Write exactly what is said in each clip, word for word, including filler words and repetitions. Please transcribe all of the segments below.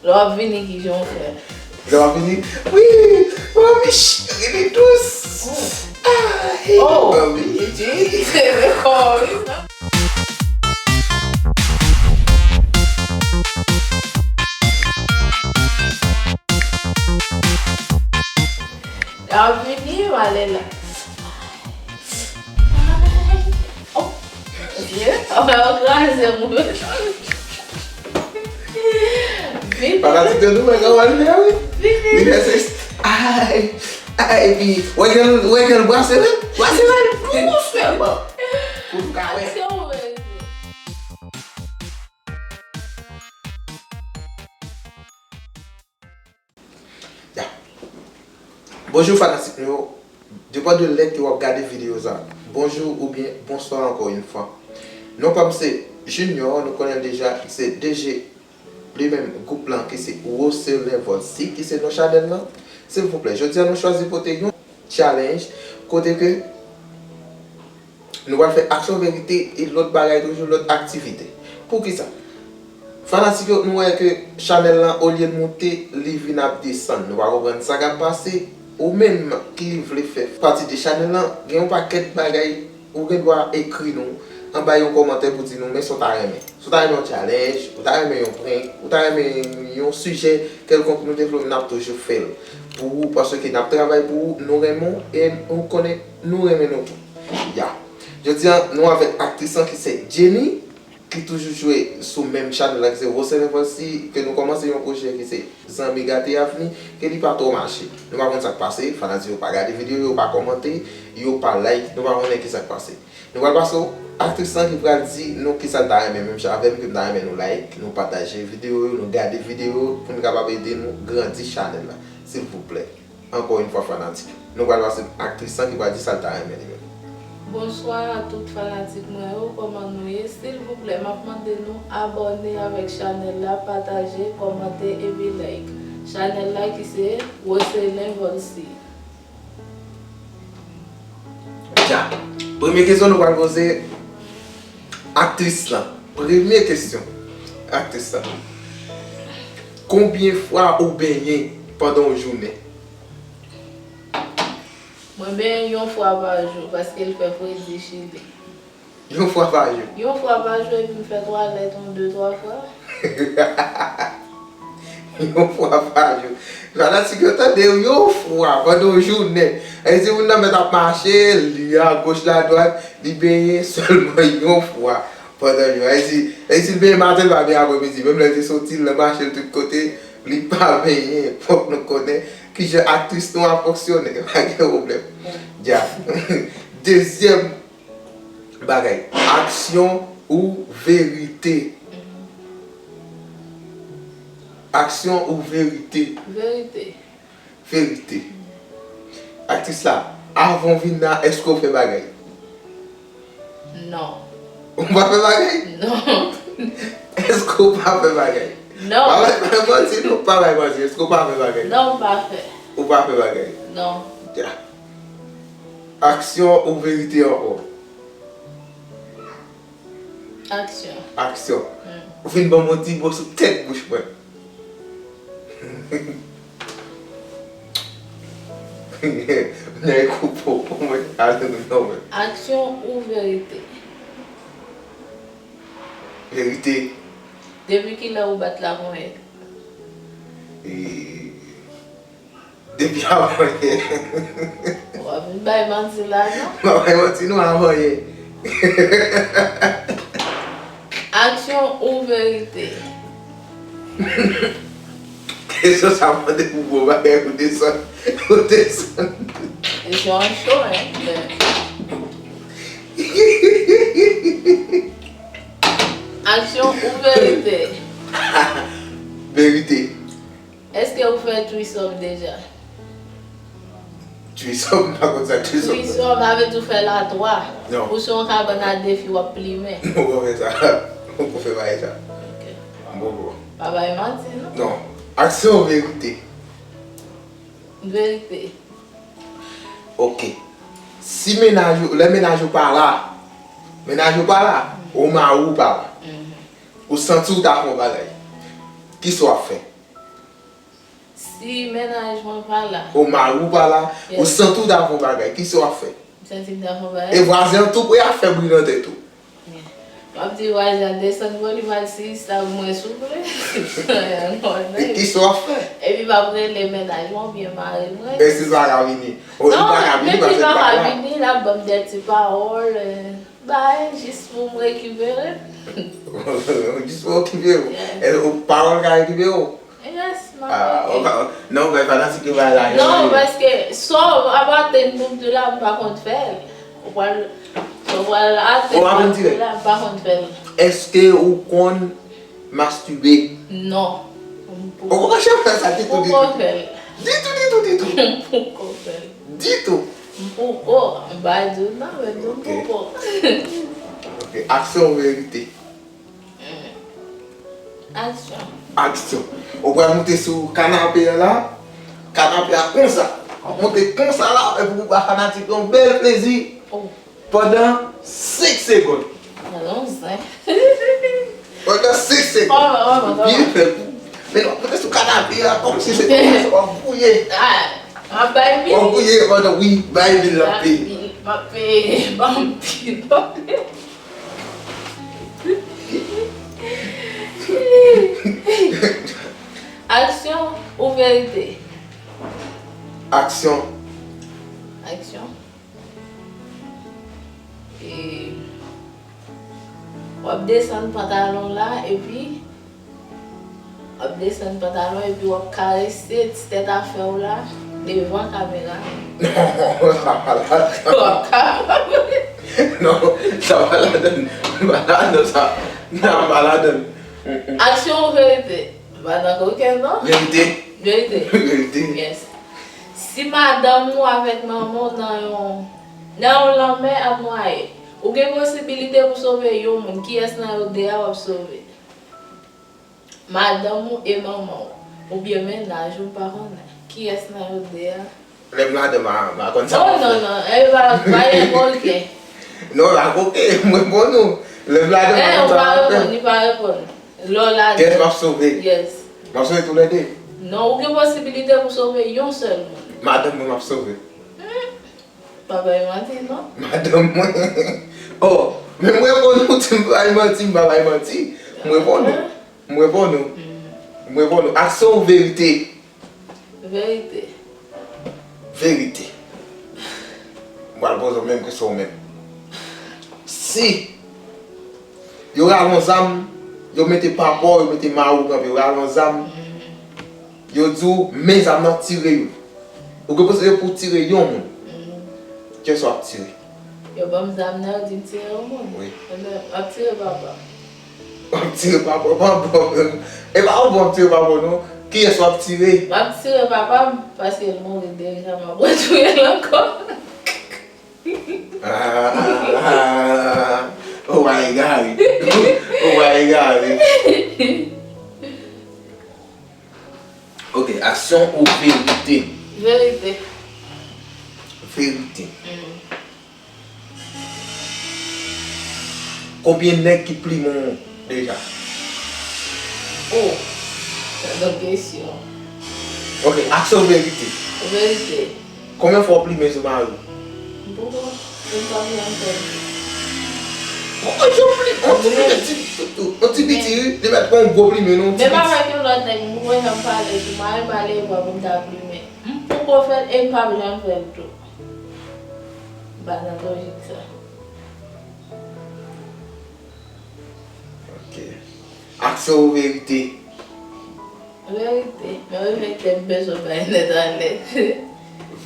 Lè w ap vini, kijan w fè? Lè w ap vini, wi, mami cheri, li dous. Ah, hey, Oh, mami. Li itilize le kò, wi, non? Lè w ap vini, w ale la. Oh, Dye, anfè, w kraze m. Vini. Fanatik de nou, mwen ka wè l fè, wi. Vini. Li fè se, ay, ay, epi, wè gèl, wè gèl brase, wi. Brase, wi, dousman. Pou nou ka wè. Aksyon, wè. Ya. Bonjou fanatik nou yo. Depann de lè ke w ap gade videyo sa. Bonjou oubyen bonswa ankò yon fwa. Non pa m se Junior, nou konnen l deja, se D J li menm gwoup lan ki se Roselin Volcy ki se non chanèl lan. Silvouplè, jodi a nou chwazi pote yon challenge kote ke nou pral fè aksyon verite e lòt bagay toujou, lòt aktivite. Poukisa? Fanatik yo, nou wè ke chanèl lan, olye l moute, li vin ap desann. Nou pa konprann sa k ap pase. Ou menm ki vle fè pati de chanèl lan, gen yon pakèt bagay ou gen dwa ekri nou anba yon kòmantè pou di nou men sa w ta renmen. Si w ta renmen yon challenge, ou ta renmen yon prank, ou ta renmen yon sijè kèlkonk nou devlope, n ap toujou fè l pou ou, paske n ap travay pou ou, nou renmen w e ou konnen nou renmen nou tou. Ya. Jodi a, nou avèk aktris lan ki se Jenny, ki toujou jwe sou menm chanèl la, ki se Roselin Volcy, ke nou kòmanse yon pwojè ki se Zanmi Gate Avni, ke li pa twò mache. Nou pa konn sa k pase, fanatik yo pa gade videyo, yo pa kòmante, yo pa like, nou pa konnen ki sa k pase. Nou pral pase w aktris lan ki pral di nou kisa l ta renmen menm jan avè m, ke m ta renmen nou like, nou pataje videyo yo, nou gade videyo yo, pou n kapab ede nou grandi chanèl la. Silvouplè. Ankò yon fwa fanatik. Nou pral pase aktris lan ki pral di sa l ta renmen li menm. Bonswa a tout fanatik mwen yo, kòman nou ye? Silvouplè, m ap mande nou abòne avèk chanèl la, pataje, kòmante epi like. Chanèl la ki se Roselin Volcy. Dja. Premye kesyon nou pral poze aktris lan. Premye kesyon. Aktris lan. Konbyen fwa ou benyen pandan yon jounen? Mwen benyen yon fwa pa jou, paske l fè fredi Chili. Yon fwa pa jou. Yon fwa pa jou epi m fè twalèt yon de twa fwa. Yon fwa pa jou. Fanatik yo tande w, yon fwa pandan yon jounen. Sa vle di moun nan mèt ap mache, li agoch, ladwat, li benyen sèlman yon fwa pandan yon jounen. Sa vle di, sa vle di l benyen maten, l pa benyen apremidi. Menm lè l te soti, l nan mache l tout kote, li pa benyen. Fòk nou konnen kijan aktris nou a fonksyone. Pa gen pwoblèm. Dja. Dezyèm bagay, aksyon ou verite? Aksyon ou verite? Verite. Verite. Aktris la, avan w vin la, èske w fè bagay? Non. Ou pa fè bagay? Non. Èske w pa fè bagay? Non. Pa bay, pa bay manti, non, pa bay manti. Èske w pa fè bagay? Non, m pa fè. Ou pa fè bagay? Non. Ya. Aksyon ou verite ankò? Aksyon. Aksyon. Ou fin ban m yon ti bo sou tèt bouch mwen. Mwen koupe w pou mwen ale nou non men. Aksyon ou verite? Verite. Depi kilè ou bat la ponyèt? E, Depi avan yè. W ap vin bay manti la non. M ap bay manti non, avan yè. Aksyon ou verite? Kesyon sa mande pou bon bagay, ou desann. Ou desann. Kesyon an cho, hein, men. Aksyon ou verite? Verite. Èske ou fè threesome deja? Threesome, m pa konn sa threesome. Threesome, sa vle di ou fè l a twa. Non. Ou sou yon kabann a de fi, w ap plimen. M poko fè sa. M poko fè bagay sa. Ok. M poko. Pa bay manti, non? Non. Aksyon ou verite? Verite. Ok. Si mennaj ou, lè mennaj ou pa la, mennaj ou pa la, ou mari w pa la, Mhm. ou santi w ta fè yon bagay, kisa w ap fè? Si mennaj mwen pa la. O mari w pa la, ou santi w ta fè yon bagay, kisa w ap fè? M santi m ta fè yon bagay. E vwazen an tou prè ap fè bri nan tèt ou. M ap di vwazen an desann bò, li pral sista pou mwen souple. E kisa w ap fè? Epi m ap rele mennaj mwen oubyen mari mwen. Èske l pa ka vini? O, li pa ka vini paske l pa la. Non, menm li pa ka vini, l ap ban m de ti pawòl, eh, bay, jis pou m rekipere. Jis pou w rekipere w. Yes. E, o, pawòl ka rekipere w? Yes, m ap rete. Non, men fanatik yo bay la. Non, paske sa w ap atenn pou m di la, m pa konn fè l. Ou pral, sa w pral atenn pou m di la, m pa konn fè l. Èske ou konn mastibe? Non. M poko. Ou poko janm fè sa ditou, ditou? M poko fè l. Ditou, ditou, ditou? M poko fè l. Ditou? M poko. M pa di w non, men m di w m poko. Ok. Ok. Aksyon ou verite? Aksyon. Aksyon. Ou pral monte sou kanape a la. Kanape a konsa. W ap monte konsa la, epi pou ba fanatik yo yon bèl plezi. Oh. Pandan senk segonn. Alon zen. Pandan senk segonn. Oh, oh, oh, oh. Byen fè pou. Men w ap monte sou kanape a, kòmsi se te w ap gouye. Ah, m ap bay bil. W ap gouye pandan, wi, bay bil l ap peye. M ap peye, ban m bil. Aksyon ou verite? Aksyon. Aksyon. E, w ap desann pantalon w la, epi w ap desann pantalon epi w ap karese ti tèt afè w la devan kamera. Non, sa pa ladan. W ap ka... Non, sa pa ladan. Pa ladan sa. Nan, pa ladan. Mm, mm. Aksyon ou verite? Pa nan kokenn, non. Verite. Verite. Verite. Yes. Si madanm ou avèk manman w nan yon, nan yon lanmè ap nwaye, ou gen posibilite pou sove yon moun, kiyès nan yo de a w ap sove? Madanm ou e manman w. Oubyen mennaj ou, m pa konnen. Kiyès nan yo de a? Lè m ladan, m a, m a konn sa m ap fè. Oh, non, non. E pa, pa gen koken. Non, pa koken. M reponn ou. Lè m ladan, m a konn sa m ap fè. Eh, ou pa reponn, li pa reponn. Lè w ladan. Kiyès m ap sove? Yes. M ap sove toulède. Non, ou gen posibilite pou sove yon sèl moun. Madanm mwen m ap sove. Hmm. Pa bay manti, non. Madanm mwen. Oh, men m reponn ou, ti m bay manti, m pa bay manti. M reponn ou. M reponn ou. M reponn ou. Aksyon ou verite? Verite. Verite. M pral poze w menm kesyon w menm. Si yo rale yon zam, yo mete papa w, yo mete mari w kanpe, yo rale yon zam, yo di w, men zam nan, tire yo. Ou gen posiblite pou w tire yon moun. Kiyès w ap tire? Yo ban m zam nan, yo di m tire yon moun. Wi. Ebyen, m ap tire papa m. W ap tire papa w, pa bon menm. E pa ou bon w ap tire papa w non. Kiyès w ap tire? M ap tire papa m, paske l mouri deja, m ap retouye l ankò. Ah, ah, ah, ah. Ou pa egare. Ou pa egare. Ok, aksyon ou verite? Verite. Verite. Mm. Konbyen nèg ki plimen w deja? Oh, sa bon kesyon. Ok, aksyon ou verite? Verite. Konbyen fwa w plimen sou mari w? M poko, e m pa janm fè l. Poko janm plimen, yon ti plimen, ti, ti, ti, yon ti piti, wi, li mèt pran yon gwo plimen, non, yon ti piti. Menm avèk yon lòt nèg, m poko janm pale sou mari m, ale e bò pou m ta plimen. M poko fè l, e m p ap janm fè l tou. M pa nan lojik sa. Ok. Aksyon ou verite? Verite. Men wi, verite m bezwen bay nèt a nèt.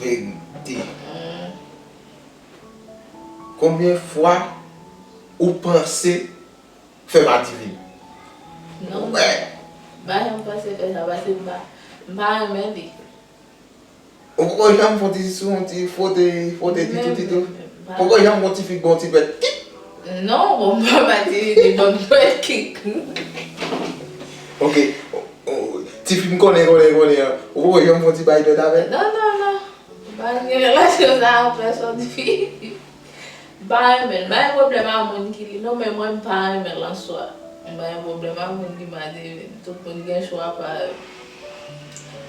Verite. Mm. Konbyen fwa ou panse fè madivi? Non. Wè. M pa janm panse fè sa, paske m pa, m pa renmen li. Ou poko janm fè yon ti sou, yon ti fwote, fwote, titou, titou? Poko janm yon ti fi k ba w ti pèt kik? Non, bon, m pa bay ti fi ban m pèt kik. Ok. O, o, ti fi m konnen, konnen, konnen an. Ou poko janm fè yon ti bay pèt avè l? Non, non, non. M pa gen relasyon sa ak pèsòn fi. M pa renmen l. M pa gen pwoblèm ak moun ki li non, men mwen m pa renmen l an swa. M pa gen pwoblèm ak moun ki madiven. Tout moun gen chwa pa yo.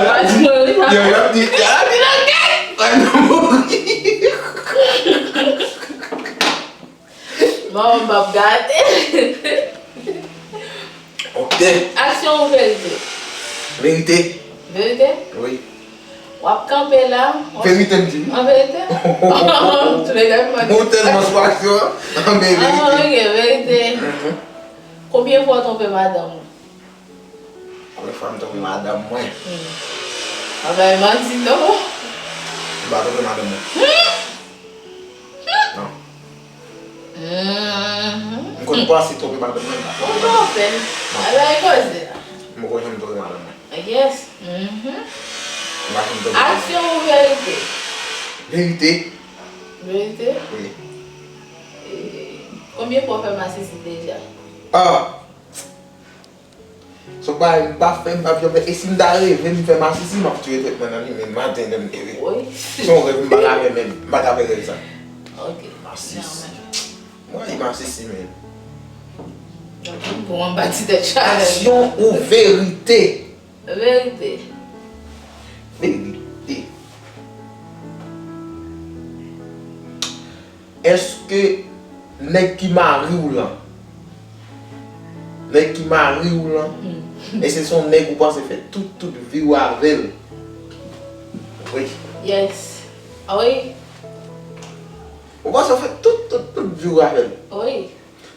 Yo, yo ap di, yo ap di nan kèk. Mwen, m p ap gate. Ok. Aksyon ou verite? Verite. Verite? Wi. W ap kanpe la. Verite m di wi. An verite? Ou tèlman sou aksyon an, men verite. Ah, ok, verite. Mhm. Konbyen fwa w twonpe madanm ou? Konbyen fwa m twonpe madanm mwen? Hmm. Pa bay manti non. M pa twonpe madanm mwen. Hmm? Non. Mhm. M konn pase twonpe madanm mwen, m pa twonpe. Ou twonpe. Non. Ala e koze la. M poko janm twonpe madanm mwen. Yes. Mhm. M pa janm twonpe madanm mwen. Aksyon ou verite? Verite. Verite? Wi. E, konbyen fwa w fè masisi deja? Ah! Se yon bagay m pa fè, m p ap janm fè. E si m ta reve m fè masisi, m ap tiye tèt mwen nan li, men maten lè m leve. Wi. Se yon rèv m pa ka fè menm. M pa ka fè rèv sa. Ok. Masisi. Mwen, e masisi menm. Bon, anba ti tèt chanèl. Aksyon ou verite? Verite. Verite. Èske nèg ki mari w lan, nèg ki mari w lan, èske se yon nèg ou panse fè tout, tout vi w avè l? Wi. Yes. Wi. Ou panse w fè tout, tout, tout vi w avè l? Wi.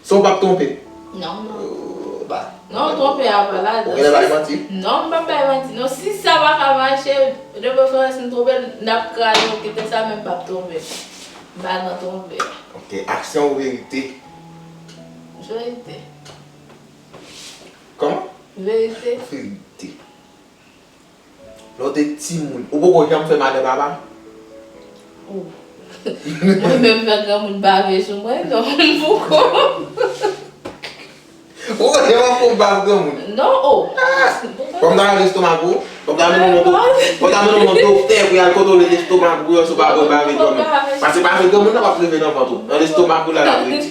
So w p ap twonpe? Non, non. Oh, ba. Non, twonpe a pa ladan. Ou genlè bay manti? Non, m p ap bay manti. Non, si sa pa ka mache, de preferans m twonpe, n ap kraze, oke, te sa, men m p ap twonpe. M pa nan twonpe. Oke, aksyon ou verite? Verite. Kòman? Verite. Verite. Lè w te timoun, ou poko janm fè madan papa? Oh. Mwen menm fè granmoun bave sou mwen, non, m poko. Ou poko janm ap fè yon bav granmoun? Non, oh. Ah! Fò m ta nan lestomak ou, fò m ta mennen yon do-, fò m ta mennen yon doktè pou y al kontwole lestomak ou, pou yo si w pa pran bave granmoun. Paske bave granmoun nan p ap rive nan vant ou. Nan lestomak ou la l ap rete.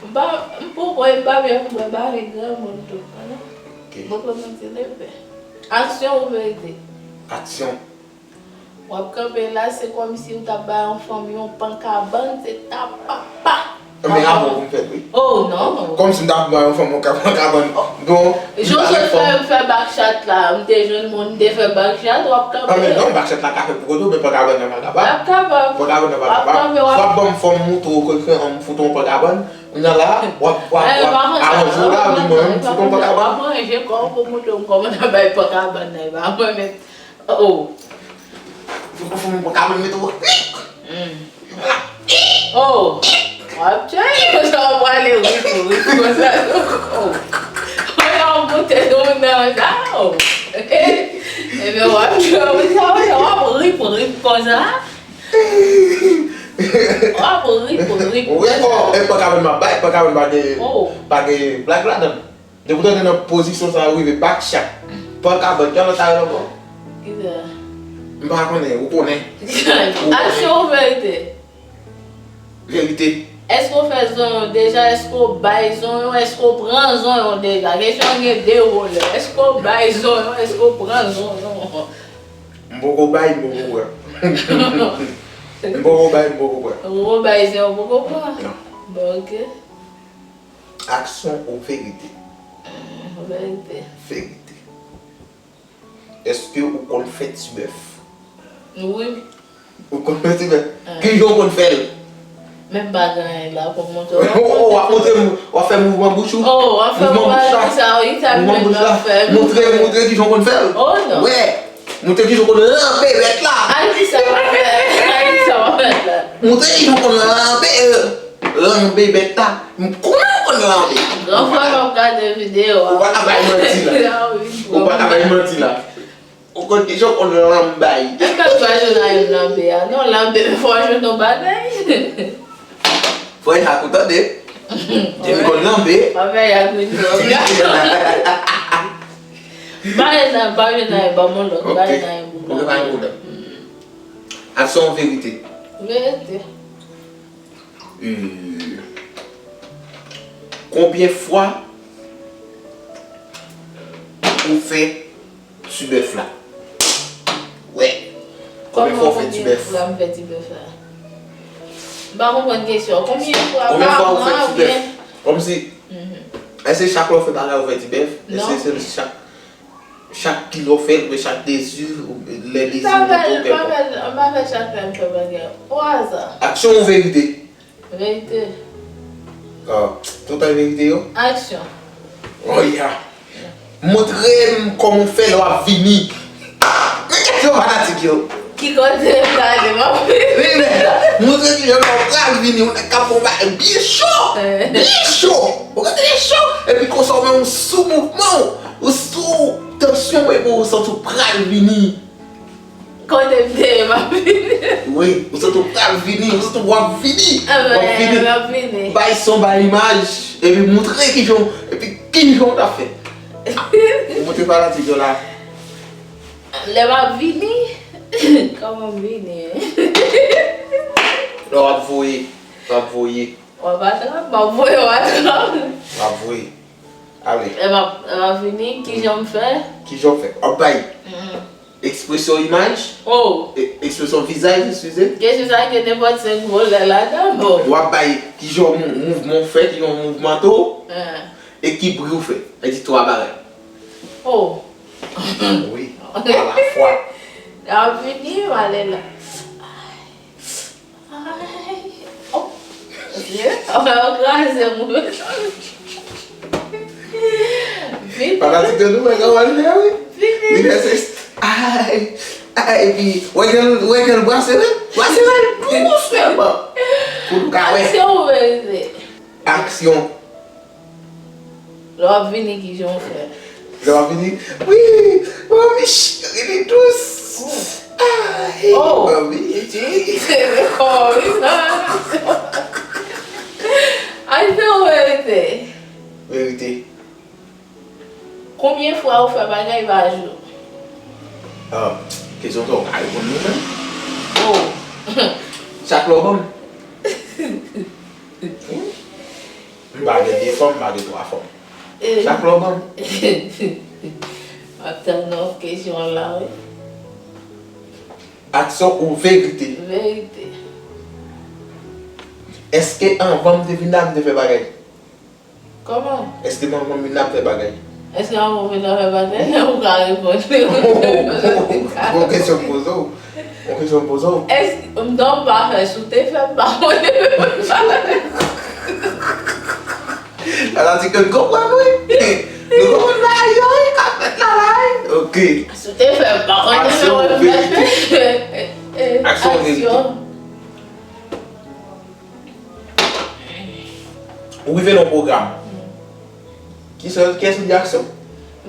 M pa, m poko, m pa byen pou bave granmoun tou. Ok. Bon, kòman ti leve? Aksyon ou verite? Aksyon. W ap kanpe la, se kòmsi w t ap bay yon fanm yon pankabann, se ta pa pa. Men avan pou m fè l, wi. Oh, non, non. Kòmsi m t ap bay yon fanm yon ka-, pankabann. Bon, jan w sot fè, fè bakchat la, m te jwenn moun, m te fè bakchat, w ap kanpe. Ah, men non, bakchat la ka fèt pou kote w, men pankabann nan pa kapab. L ap kapab. Pankabann nan pa kapab. W ap kanpe, w ap. Swa ban m fò m montre w kote m fout yon pankabann, kounye a la, w ap, w ap, w ap aranje w la, men mwen menm, m fout yon pankabann. W ap ranje kò w pou montre m kòman w ap bay pankabann nan, e pa mwen menm. Oh. Fò, fò, fò mwen pa ka mete w rik. Mm. Oh. W ap tchè, konsa w prale rik, rik konsa. Oh. Mwen la w goute nou nan sa, oh. Ebyen, w ap tchè, w sa, w sa, w ap rip, rip konsa. W ap rip, rip konsa. Wi, oh, e pankabann m ap bay, pankabann pa gen, oh, pa gen blag ladan l. Depi w tande nan pozisyon sa yo rive bakchat. Pankabann, ki lòt sa yo ankò? Kisa? M pa konnen, ou konnen. Ou konnen. Aksyon ou verite? Verite. Èske w fè zonyon deja? Èske w bay zonyon? Èske w pran zonyon deja? Kesyon an gen de volè. Èske w bay zonyon? Èske w pran zonyon? M poko bay, m poko pran. M poko bay, m poko pran. Ou poko bay zonyon, ou poko pran? Non. Bon, ok. Aksyon ou verite? Mm, verite. Verite. Èske ou konn fè tibèf? Wi. Ou konn fè tibèf? Ah. Kijan ou konn fè l? Men m pa gen anyen la pou m montre w. Oh, w ap montre m, w ap fè mouvman bouch ou? Oh, w ap fè mouvman bouch la. Mouvman bouch la. Montre, montre kijan ou konn fè l. Oh, non. Wè. Montre kijan w konn lanbe bèt la. Ay, kisa w ap fè? Ay, kisa w ap fè la? Montre kijan w konn lanbe, lanbe bèt la. Kòman w konn lanbe? Gran frè m ap gade videyo a. Ou pa ka bay manti la. Ou pa ka bay manti la. Ou konn kijan w konn lanbe. Èske l pa jwenn anyen lanbe a? Non, lanbe, men fò w jwenn yon bagay. Frè Yak, ou tande? Jimmy konn lanbe. Frè Yak vin twò byen. Ba yo nan, ba yo nan, ba mwen lòt, ba yo nan yon bouk. Ok, pa gen pwoblèm. Aksyon ou verite? Verite. Euh, konbyen fwa ou fè tibèf la? Wè. Konbyen fwa ou fè tibèf? Kòman, konbyen fwa m fè tibèf la? M pa konprann kesyon. Konbyen fwa pa mwa oubyen? Konbyen fwa ou fè tibèf? Kòmsi, èske chak lè w fè bagay ou fè tibèf? Èske se chak, chak kilè w fè l, oubyen chak dezi, oubyen lè dezi w monte ou kèlkonk? M pa fè, m pa fè chak lè m fè bagay. O aza. Aksyon ou verite? Verite. Ah, tout an verite yo? Aksyon. Oh, yeah. Montre m kòman w fè lè w ap vini. Men kesyon fanatik yo. Ki kote m prale, m ap vini? Wi, men, montre m jan lè w pral vini, ou nèg k ap fè yon bagay byen cho. Eh. Byen cho. Ou kote byen cho. Epi konsa w menm ou sou mouvman w. Ou sou tansyon w epi ou santi w pral vini. Kote m te ye, m ap vini. Wi, ou santi w pral vini, ou santi w ap vini. W ap vini. M ap vini. Bay son, bay imaj, epi montre kijan, epi kijan w ta fè. Ou montre fanatik yo la. Lè m ap vini, kòman m vini? Lè w ap voye, w ap voye. W ap atrap, m ap voye, w atrap. W ap voye. Ale. Lè m ap, lè m ap vini, kijan m fè? Kijan w fè? W ap bay ekspresyon imaj? Oh. E, ekspresyon vizaj, eskize. Kesyon sa gen nenpòt senk volè ladan, bon. W ap bay kijan w mou-, mouvman w fè, kijan w mouvmante w, e ki bri w fè. Sa di twa bagay. Oh. Wi, alafwa. Lè m ap vini, m ale la. Ay. Oh. Dieu, on va embrasser mon. Vini. Fanatik de nou, mwen ka wè l fè, wi. Vini. Li fè se, ay, ay, epi, wè jan, wè jan l brase, wi. Brase, wi, dousman. Pou nou ka wè. Aksyon ou verite? Aksyon. Lè w ap vini, kijan w fè? Lè w ap vini, wi, mami cheri, li dous. Ay, mami. Pitit, se kòman wi, sa? Ay, se yon verite. Verite. Konbyen fwa ou fè bagay pa jou? Ah, kesyon sa w ka reponn li menm. Oh. Chak lè w ban m. M pa gen de fanm, m pa gen twa fanm. Chak lè w ban m. M ap tann nan kesyon an la, wi. Aksyon ou verite? Verite. Èske anvan m te vin la, m te fè bagay? Kòman? Èske anvan m vin la, m fè bagay? Èske anvan m vin la, fè bagay? Ou ka reponn. Bon kesyon m poze w. Bon kesyon m poze w. Èske, m, non, m pa fè. Si w te fè, m pa konnen. Ala di ke n konprann, wi. Nou konprann bagay yo, wi, k ap fèt la, la, wi. Ok. Si w te fè, m pa konnen. Aksyon ou verite? Aksyon ou verite? Ou rive nan yon pwogram. Kiyès, kiyès ou di aksyon?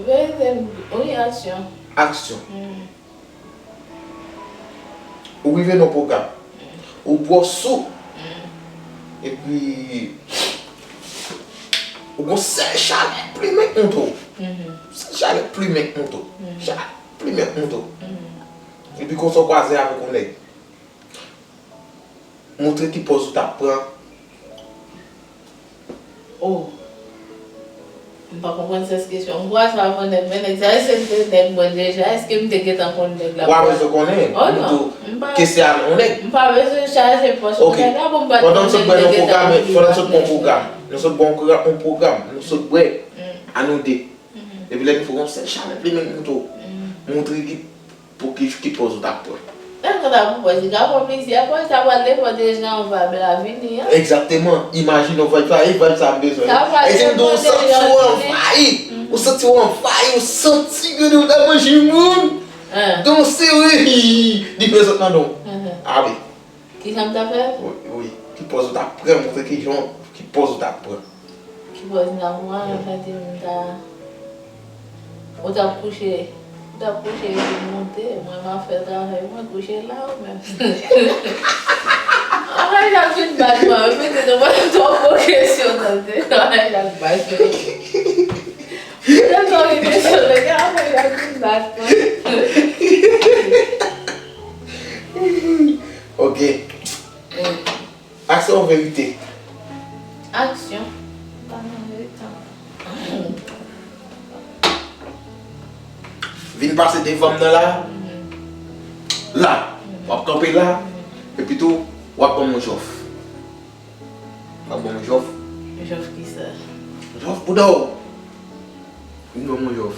Verite, wi, aksyon. Aksyon. Ou rive nan pwogram. Ou bwè w sou. Epi, ou gon sèl chalè plimen k monte w. Sèl chalè plimen k monte w. Chalè plimen k monte w. Epi konsa w kwaze avèk yon nèg. Montre ki pòz ou t ap pran. Oh. M pa konprann sans kesyon. M kwaze avèk nèg, men nèg sa, èske se te nèg mwen deja? Èske m te gentan konn nèg la? W a bezwen konnen. Oh non. M pa, kesyon a yon nèg. M pa bezwen chaje pòs pou nèg la, bon, m pa t konnen m te gentan konn nèg la. Pandan m sot bwè nan pwogram, pandan m sot bwè yon pwogram, nou sot bwè yon pwogram, nou sot bwè a nou de. Epi lè nou fè yon sèl chalè plimen k monte w. Montre ki Pou ki, ki pòz ou t ap pran? Èske w ta pou pòz li ka pran plizyè pòz, sa pral depann de jan vibe la vini an. Egzakteman. Imajine w vibe sa, e vibe sa m bezwen. Sa pral depann de jan vini. E se m di w, ou santi w anvayi. Ou santi w anvayi, ou santi ke ou t ap manje moun. Danse, wi. Li prezant nan non. Amen. Kijan m ta fè? Wi, wi. Ki pòz ou t ap pran, montre kijan, ki pòz ou t ap pran. Ki pòz m t ap pran, sa di m ta, ou t ap kouche, ou t ap kouche epi monte, mwen m ap fè travay mwen, kouche la ou menm. Anmwey, y ap vin bat mwen, wi, pitit, ou poze twòp kesyon, tande. Anmwey, y ap bat mwen. Ou poze twòp kesyon, tande, anmwey, y ap vin bat mwen. Ok. Aksyon ou verite? Aksyon. Pa nan verite. Vin pase devan m nan la. La. W ap kanpe la. Epi tou, w ap ban m yon jòf. W ap ban m yon jòf. Jòf kisa? Jòf bouda w. Vin ban m yon jòf.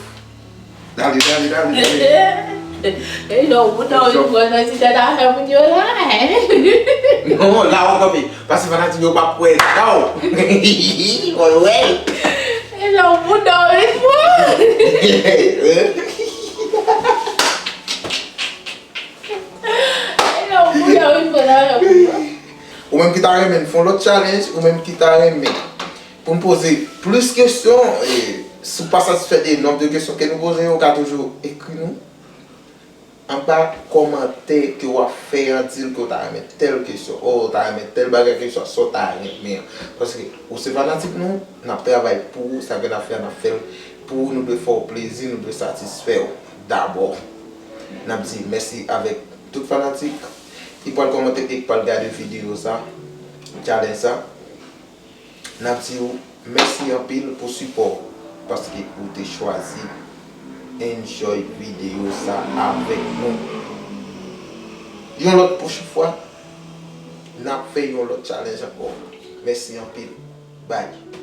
Dale, dale, dale, dale. E non, ou nan yon pran nan ti tèt afè moun yo la, hein? Non, la w ap kanpe. Paske fanatik yo p ap kwè. Taw. Mwen wè l. E non, ou nan yon pran. E non, ou nan yon pran nan afè moun yo. Ou menm ki ta renmen n fè yon lòt challenge, ou menm ki ta renmen pou m poze plis kesyon, e, si w pa satisfè de nonb de kesyon ke nou poze yo, ou ka toujou ekri nou. anba kòmantè ke w ap fè an, di l ke w ta renmen tèl kesyon, o w ta renmen tèl bagay, kesyon sa w ta renmen an. Paske ou se fanatik nou, n ap travay pou ou, sa ke n ap fè a, n ap fè l pou ou, nou dwe fè w plezi, nou dwe satisfè w dabò. N ap di mèsi avèk tout fanatik ki pral kòmante e ki pral gade videyo sa, challenge sa. N ap di w mèsi anpil pou sipò w, paske ou te chwazi enjoy videyo sa avèk nou. Yon lòt pwochen fwa, n ap fè yon lòt challenge ankò. Mèsi anpil. Bye.